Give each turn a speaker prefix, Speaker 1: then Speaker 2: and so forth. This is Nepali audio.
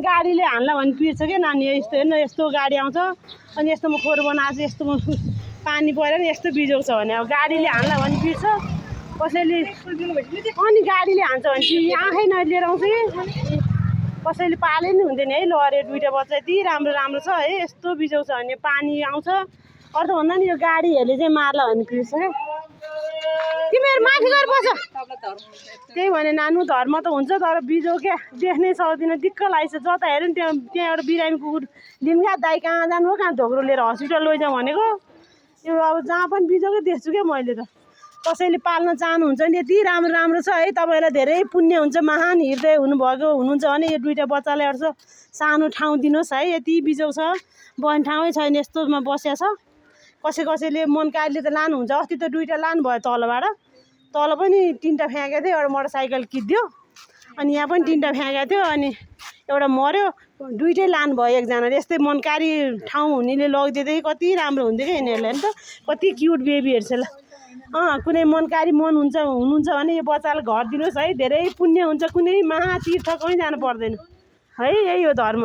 Speaker 1: गाडीले हान्ला भने पिर्छ क्या नानी यस्तो हेर्न यस्तो गाडी आउँछ अनि यस्तोमा खोर बनाएको छ यस्तोमा पानी परेर यस्तो बिजोग छ भने अब गाडीले हान्ला भने पिर्छ कसैले अनि गाडीले हान्छ भने चाहिँ आँखै नलिएर आउँछ कि कसैले पाले नि हुँदैन है लरे दुईवटा बच्चा यति राम्रो राम्रो छ है यस्तो बिजोग छ भने पानी आउँछ अर्थ भन्दा नि यो गाडीहरूले चाहिँ मार्ला भने पिर्छ क्या तिमीहरू माथि गएर बस त्यही भने नानु धर्म त हुन्छ तर बिजोग क्या देख्नै सक्दिनँ दिक्क लागेको छ जता हेऱ्यो नि त्यहाँ एउटा बिरामी कुकुर लिनु क्या दाइ कहाँ जानु हो कहाँ धोक्रो लिएर हस्पिटल लैजाउँ भनेको यो अब जहाँ पनि बिजोगै देख्छु क्या मैले त कसैले पाल्न चाहनुहुन्छ नि यति राम्रो राम्रो छ है तपाईँलाई धेरै पुण्य हुन्छ महान हृदय हुनुहुन्छ भने यो दुईवटा बच्चालाई अरू सानो ठाउँ दिनुहोस् है यति बिजोग छ बस्ने ठाउँै छैन यस्तोमा बसिया छ कसैले मनकारीले त लानुहुन्छ अस्ति त दुईवटा लानु भयो तल पनि 3टा फ्याँकेको थियो एउटा मोटरसाइकल किद्यो अनि यहाँ पनि 3टा फ्याँकेको थियो अनि एउटा मर्यो दुईटै लानु भयो एकजनाले यस्तै मनकारी ठाउँ हुनेले लगिदिँदै कति राम्रो हुन्थ्यो क्या यिनीहरूलाई नि त कति क्युट बेबीहरू छ ल कुनै मनकारी हुनुहुन्छ भने यो बच्चालाई घर दिनुहोस् है धेरै पुण्य हुन्छ कुनै महातीर्थ कहीँ जानु पर्दैन है यही हो धर्म।